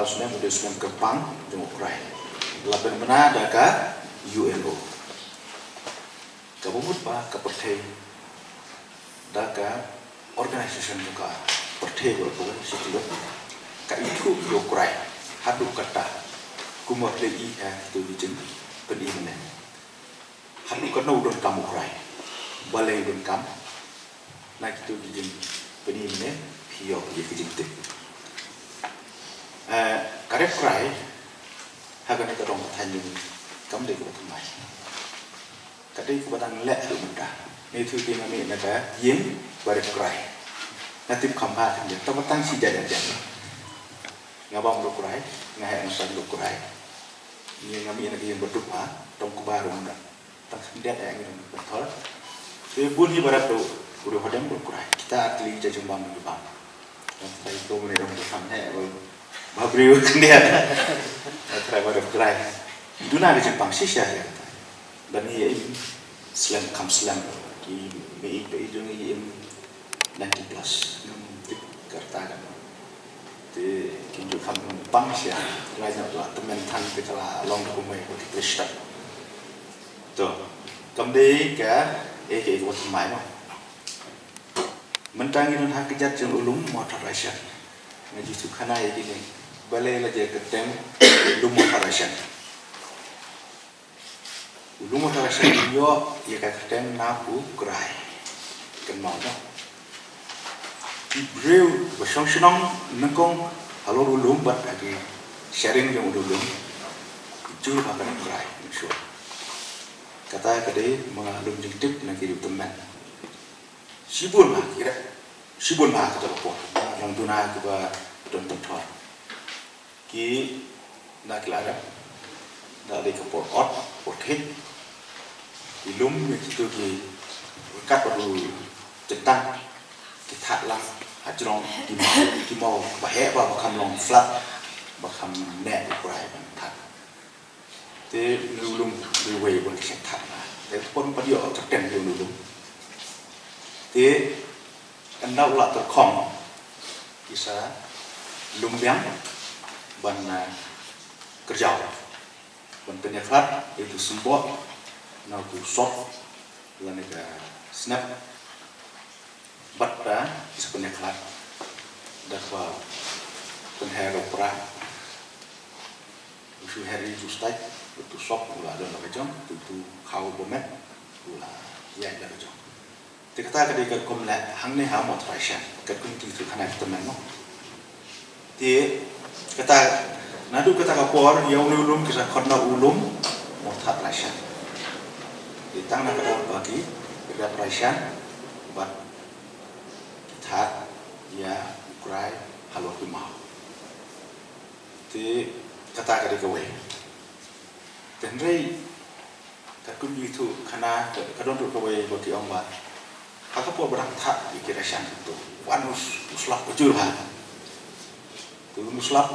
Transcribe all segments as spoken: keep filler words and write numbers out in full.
Snem u dei u snem kyrpang jong u Trai. La pynbna da ka U N O. Kaba mut ba ka pyrthei da ka organization jong ka pyrthei ba la pyrshah sha ka ithuh ïa u Trai haduh katta kumba la ïohi ha kito ki jingpyni mynne. Haduh katno u donkam u Trai. Balei u donkam. Na kito ki jingpyni mynne phi ïoh ïa ki jingtip. Eh, ka rep Trai ha kane ka dong ka thaiñ jong ngi kam dei kaba thymmai. Ka dei kaba dang leh haduh mynta. Ngi ïathuh te nga mih na ka ïing ba rep Trai. Nga tip kham bha khyndiat tang ba tang shi jait jait. Nga bam da u Trai, nga heh nga saiñ da u Trai. Ngi nga mih na ka ïing ba duk ha, tang kaba ruh mynta. Tang khyndiat ïa ngi dang ba thor. Te bun hi ba rep da u, u dei u hadem bad u Trai. Kita ar tylli ki jingbam ngi bam. Tang Trai to mynne dang ba kham heh ba, ba briew khyndiat. Tang Trai ba rep Trai. Duna ka jingpang shisha ïa kata. Ba ngi ïa im slem kham slem. Ki mei ba i jong ngi ïa im ninety plus. Ngam tip ka rta kano. Te kim ju kham pang shisha. Trai na la tymmen than te ka la long da kumwei ba ki Khristan. To, kam dei ka, eh, ka, eh, ka wat mai mo. Mynta ngi don ha ka jait jong u lum Mawthadraishan. Nga ju shu khana ïa kine. Balei la jia kyrteng lum Mawthadraishan. U lum Mawthadraishan u ïoh ïa ka kyrteng na u Trai. Kynmaw mo. Ki briew ba shong shnong nyngkong halor u lum bad ha ki sharing jong u lum. Ki jur ba ka Trai, mynshuwa. Kata ka dei ma nga lum jingtip na ki riewtymmen. Shibun ha ki rep, shibun ha kata ka por. Long duna kiba don pynthor. Ki na ki la rep. Da dei ka por ot, por thik. Ki lum ïa kito ki ryngkat bad u Tyntang. Ki thad lang hajrong ki maw, ki maw ba heh ba, ba kham long flood, ba kham neh u Trai ban thad. Te une u lum dei uwei u ba ki shait thad na. Te pon pat ïoh kyrteng jong une u lum. Te ynda u la tyrkhong ki sa lum biang ban, ah, kyrjaw. Ban pynïakhlad ïa utu u symboh na utu u sop lane ka snep. Bad, ah, ki sa pynïakhlad da kaba pynher u pra. U shu her ïa utu u stait, utu u sop u la don la ka jong, utu u khaw ba met u la ïaid la ka jong. Te kata ka dei katkum leh hangne ha Mawthadraishan, katkum ki jingïathuhkhana ki tymmen mo. Te kata, naduh kata ka por ïa une u lum ki sa khot na u lum Mawthadraishan. Te tang na ka daw ba ki rep Raishan bad ki thad ïa u Trai halor ki maw. Te kata ka dei kawei. Te hynrei katkum ki jingïathuhkhana ka, ka don ruh kawei ba ki ong ba ha ka por ba dang thad ïa ki Raishan kito, wan u s-, u slap ka jur ha. Te u slap,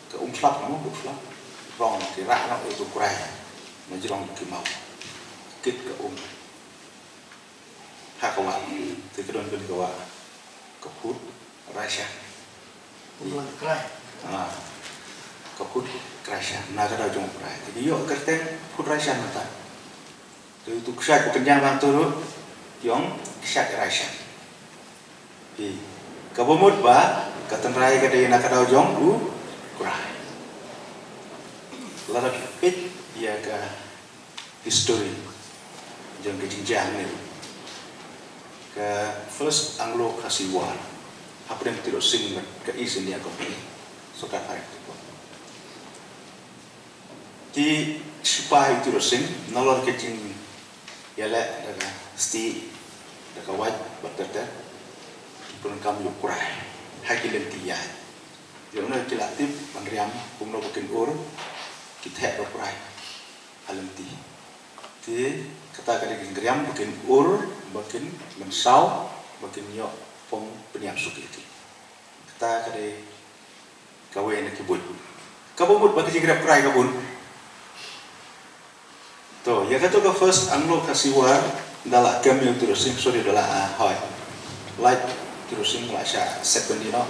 ka um slap mo, u slap rong ki rah noh ïa u Trai na jrong ki maw. Kit ka um. Ha ka wah, te ka don kane ka wah, ka Phut Raishan. Kumlang Krai. Ah, ka Phut Raishan, na ka daw jong u Trai. Te ki ïoh kyrteng Phut Raishan mynta. Te utu u kshaid ba kynjang bang tu ruh, ki ong kshaid Raishan. Hi, kaba mut ba ka tynrai ka dei na ka daw jong u Trai. Lada phi peit ïa ka history jong ka jingjia hangne. Ka First Anglo-Khasi War hapdeng Tirot Sing bad ka East India Company. Sorkar Phareng. Ki shipai u Tirot Sing nalor ka jingïaleh da ka stieh, da ka wait bad ter ter, ki pyndonkam ïa u Trai ha ki lynti ïaid. Ïa une ki la tip ban riam kumno ba kin ur ki theh ba prai ha lynti. Te kata ka dei ka jingriam ba kin ur, ba kin mynsaw, ba kin ïoh pom pynïap suk ïa ki. Kata ka dei kawei na ki buit. Kaba mut ba ka jingrep Trai ka bun. To, ïa kato ka First Anglo-Khasi War, da la kem ïa u Tirot Sing, sorry, da la, ah, hoi. Lait u Tirot Sing la shah set byndi noh.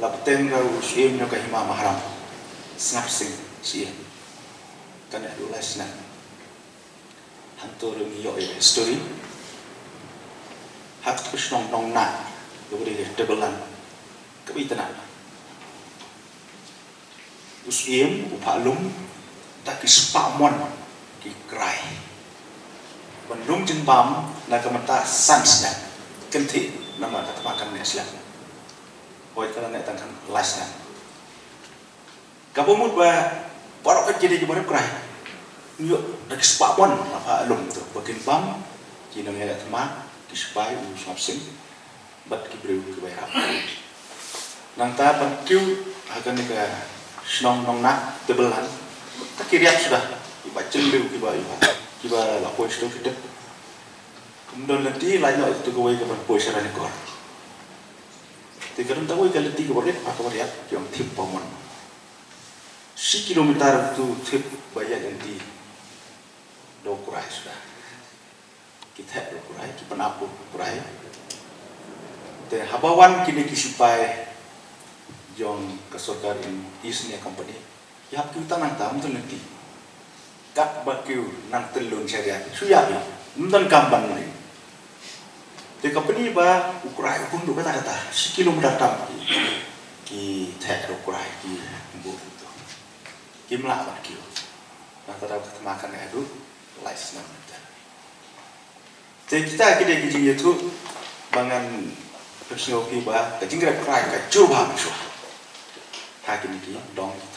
La bteng da u Syiem jong ka Hima Maharam, Sngap Sing Syiem. Kane haduh lai snem. Hangto ruh ngi ïoh ïa ka history. Ha ka shnong Nongnak, kaba dei ka Tableland, kaba itynnad. U Syiem u phah lum da ki spah mon ki krai ban lum jingbam na ka bynta san snem. Kynthih namar ka thma kan neh slem. Hooid, ka la neh tang khatlai snem. Kaba mut ba baroh ka jingïadei jong ki barim krai, ngi ïoh da ki spah mon la phah lum to ba kin bam ki nongïalam thma, ki sipai, u Sngap Sing bad ki briew kiba ïarap. Nangta ban kiew ha kane ka shnong Nongnak, Tableland, ta ki riat suda, kiba jylliew, kiba, kiba, kiba la poi sha ki tep. Ym don lynti, la ïoh ïa kawei ka ban poi sha Ranikor. Te ka don kawei ka lynti kaba rit, kaba riat, ki ong Thep Pamon. Shi kilometer to thep ba ïaid lynti da u Krai suda. Ki thep da u Krai, ki pynap da u Krai. Te haba wan kine ki sipai jong ka sorkar East India Company, ki hap kiew tang nangta, ym don lynti. Katba kiew nang tylli sha riat, shu ïap, ym don kam ban leh. Te ka pyni ba u Krai u bun ruh katta katta, shi kilometer tam ki, ki thep da u Krai, ki buh to. Kim lah ban kiew. Nangta da ka thma kan neh haduh lai snem nangta. Te kita ki dei ki jingïathuh ba ngan pynsngew ïa phi ba ka jingrep Krai ka jur bha mynshuwa ha kine ki dong, ki